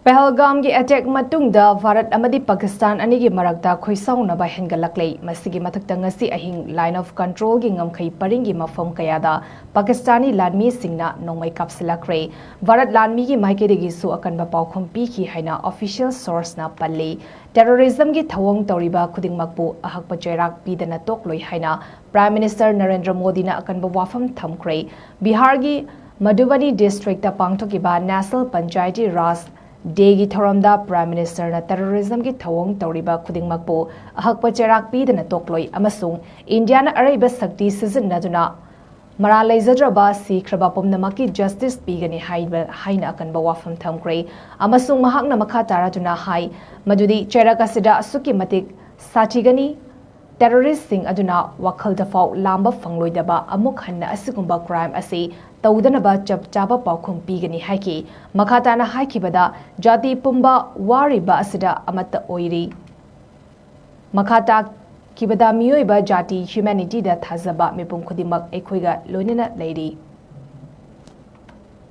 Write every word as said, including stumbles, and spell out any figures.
ꯄꯍꯜꯒꯥꯝꯒꯤ attack ꯃꯇꯨꯡꯗ ꯚꯥꯔꯠ ꯑꯃꯗꯤ ꯄꯥꯀꯤꯁꯇꯥꯟ ꯑꯅꯤꯒꯤ ꯃꯔꯛꯇ ꯈꯣꯏꯁꯥꯎꯅꯕ ꯍꯦꯟꯒꯠꯂꯛꯂꯦ꯫ ꯃꯁꯤꯒꯤ ꯃꯊꯛꯇ ꯉꯁꯤ ꯑꯍꯤꯡ line of controlꯒꯤ ꯉꯝꯈꯩ ꯄꯔꯤꯡꯒꯤ ꯃꯐꯝ ꯀꯌꯥꯗ ꯄꯥꯀꯤꯁꯇꯥꯅꯤ ꯂꯥꯟꯃꯤꯁꯤꯡꯅ ꯅꯣꯡꯃꯩ ꯀꯥꯞꯁꯤꯜꯂꯛꯈ꯭ꯔꯦ꯫ ꯚꯥꯔꯠ ꯂꯥꯟꯃꯤꯒꯤ ꯃꯥꯏꯀꯩꯗꯒꯤꯁꯨ ꯑꯀꯟꯕ ꯄꯥꯎꯈꯨꯝ ꯄꯤꯈꯤ ꯍꯥꯏꯅ official sourceꯅ ꯄꯜꯂꯤ꯫ Terrorismꯒꯤ ꯊꯧꯑꯣꯡ ꯇꯧꯔꯤꯕ ꯈꯨꯗꯤꯡꯃꯛꯄꯨ ꯑꯍꯛꯄ ꯆꯩꯔꯥꯛ ꯄꯤꯗꯅ ꯇꯣꯛꯂꯣꯏ ꯍꯥꯏꯅ Prime Minister ꯅꯔꯦꯟꯗ꯭ꯔ ꯃꯣꯗꯤꯅ ꯑꯀꯟꯕ ꯋꯥꯐꯝ ꯊꯝꯈ꯭ꯔꯦ꯫ ꯕꯤꯍꯥꯔꯒꯤ ꯃꯙꯨꯕꯅꯤ districtꯇ ꯄꯥꯡꯊꯣꯛꯈꯤꯕ National Panchayati Raj Dayꯒꯤ ꯊꯧꯔꯝꯗ Prime Ministerꯅ terrorismꯒꯤ ꯊꯧꯑꯣꯡ ꯇꯧꯔꯤꯕ ꯈꯨꯗꯤꯡꯃꯛꯄꯨ ꯑꯍꯛꯄ ꯆꯩꯔꯥꯛ ꯄꯤꯗꯅ ꯇꯣꯛꯂꯣꯏ ꯑꯃꯁꯨꯡ ꯏꯟꯗꯤꯌꯥꯅ ꯑꯔꯩꯕ ꯁꯛꯇꯤ ꯁꯤꯖꯤꯟꯅꯗꯨꯅ ꯃꯔꯥꯜ ꯂꯩꯖꯗ꯭ꯔꯕ ꯁꯤꯈ꯭ꯔꯕ ꯄꯨꯝꯅꯃꯛꯀꯤ justice ꯄꯤꯒꯅꯤ ꯍꯥꯏꯕ, ꯍꯥꯏꯅ ꯑꯀꯟꯕ ꯋꯥꯐꯝ ꯊꯝꯈ꯭ꯔꯦ꯫ ꯑꯃꯁꯨꯡ ꯃꯍꯥꯛꯅ ꯃꯈꯥ ꯇꯥꯔꯗꯨꯅ ꯍꯥꯏ ꯃꯗꯨꯗꯤ ꯆꯩꯔꯥꯛ ꯑꯁꯤꯗ ꯑꯁꯨꯛꯀꯤ ꯃꯇꯤꯛ ꯁꯥꯊꯤꯒꯅꯤ, terroristꯁꯤꯡ ꯑꯗꯨꯅ ꯋꯥꯈꯜꯗꯐꯥꯎ ꯂꯥꯝꯕ ꯐꯪꯂꯣꯏꯗꯕ ꯑꯃꯨꯛ ꯍꯟꯅ ꯑꯁꯤꯒꯨꯝꯕ crime ꯑꯁꯤ ꯇꯧꯗꯅꯕ ꯆꯞ ꯆꯥꯕ ꯄꯥꯎꯈꯨꯝ ꯄꯤꯒꯅꯤ ꯍꯥꯏꯈꯤ꯫ ꯃꯈꯥ ꯇꯥꯅ ꯍꯥꯏꯈꯤꯕꯗ, ꯖꯥꯇꯤ ꯄꯨꯝꯕ ꯋꯥꯔꯤꯕ ꯑꯁꯤꯗ ꯑꯃꯠꯇ ꯑꯣꯏꯔꯤ꯫ ꯃꯈꯥ ꯇꯥꯈꯤꯕꯗ, ꯃꯤꯑꯣꯏꯕ ꯖꯥꯇꯤ humanityꯗ ꯊꯥꯖꯕ ꯃꯤꯄꯨꯝ ꯈꯨꯗꯤꯡꯃꯛ ꯑꯩꯈꯣꯏꯒ ꯂꯣꯏꯅꯅ ꯂꯩꯔꯤ꯫